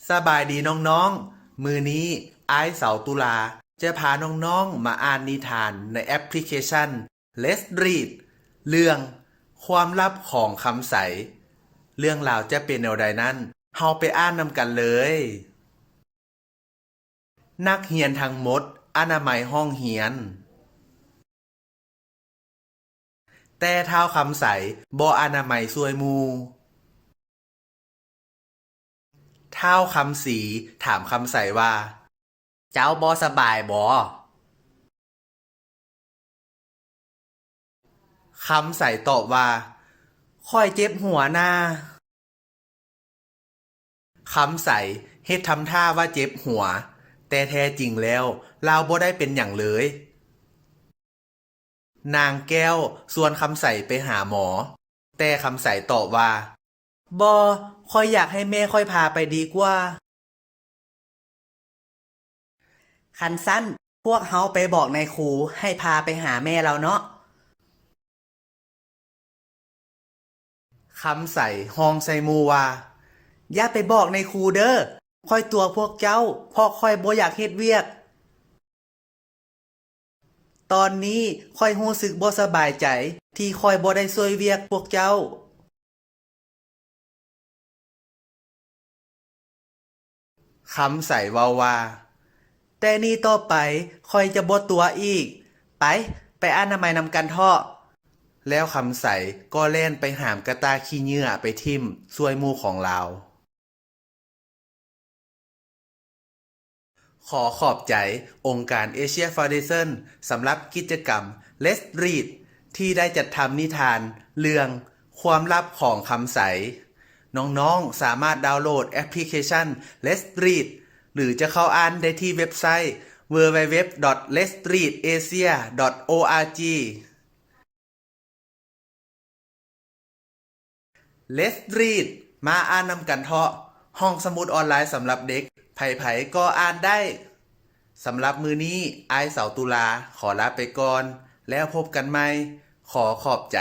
ສະບາຍດີນ້ອງໆ ມື້ນີ້ອ້າຍເສົາຕຸລາຈະພານ້ອງໆມາອ່ານນິທານໃນແອັບພລິເຄຊັນ Let's Read ເລື່ອງຄວາມລັບຂອງຄຳໃສ. ເລື່ອງລາວຈະເປັນແນວໃດນັ້ນ ເຮົາໄປອ່ານນຳກັນເລີຍ. ນັກຮຽນທັງໝົດອະນາໄມຫ້ອງຮຽນ. ແຕ່ທ້າວຄຳໃສບໍ່ອະນາໄມຊ່ວຍໝູ່. ທ້າວຄຳສີຖາມຄຳໃສວ່າ ເຈົ້າບໍ່ສະບາຍບໍ? ຄຳໃສຕອບວ່າ ຂ້ອຍເຈັບຫົວນາ. ຄຳໃສເຮັດທຳທ່າວ່າເຈັບຫົວ, ແຕ່ແທ້ຈິງແລ້ວລາວບໍ່ໄດ້ເປັນຫຍັງເລີຍ. ນາງແກ້ວຊວນຄຳໃສໄປຫາໝໍ, ແຕ່ຄຳໃສຕອບວ່າ ບໍ່, ຂ້ອຍຢາກໃຫ້ແມ່ຂ້ອຍພາໄປດີກວ່າ. ຄັນຊັ້ນ, ພວກເຮົາໄປບອກນາຍຄູໃຫ້ພາໄປຫາແມ່ລາວເນາະ. ຄຳໃສຮ້ອງໃສ່ໝູ່ວ່າ ຢ່າໄປບອກນາຍຄູເດີ້, ຂ້ອຍຕົວະພວກເຈົ້າ ເພາະຂ້ອຍບໍ່ຢາກເຮັດວຽກ. ຕອນນີ້ຂ້ອຍຮູ້ສຶກບໍ່ສະບາຍໃຈທີ່ຂ້ອຍບໍ່ໄດ້ຊ່ວຍວຽກພວກເຈົ້າ. ຄຳໃສເວົ້າວ່າ ແຕ່ນີ້ຕໍ່ໄປຂ້ອຍຈະບໍ່ຕົວະອີກ. ໄປ, ໄປອະນາໄມນຳກັນເທາະ. ແລ້ວຄຳໃສກໍແລ່ນໄປຫາມກະຕ່າຂີ້ເຫຍື້ອໄປຖິ້ມຊ່ວຍໝູ່ຂອງລາວ. ຂໍຂອບໃຈອົງການ Asia Foundation ສຳລັບກິດຈະກຳ Let's Read ທີ່ໄດ້ຈັດທຳນິທານເລື່ອງຄວາມລັບຂອງຄຳໃສ. ນ້ອງໆສາມາດດາວໂຫຼດແອັບພລິເຄຊັນ Let's Read ຫຼືຈະເຂົ້າອ່ານໄດ້ທີ່ເວັບໄຊ www.letsreadasia.org. Let's Read ມາອ່ານນຳກັນເທາະ. ຫ້ອງສະໝຸດອອນລາຍສຳລັບເດັກ ໃຜໆກໍອ່ານໄດ້. ສຳລັບມື້ນີ້ ອ້າຍເສົາຕຸລາຂໍລາໄປກ່ອນ ແລ້ວພົບກັນໃໝ່. ຂໍຂອບໃຈ.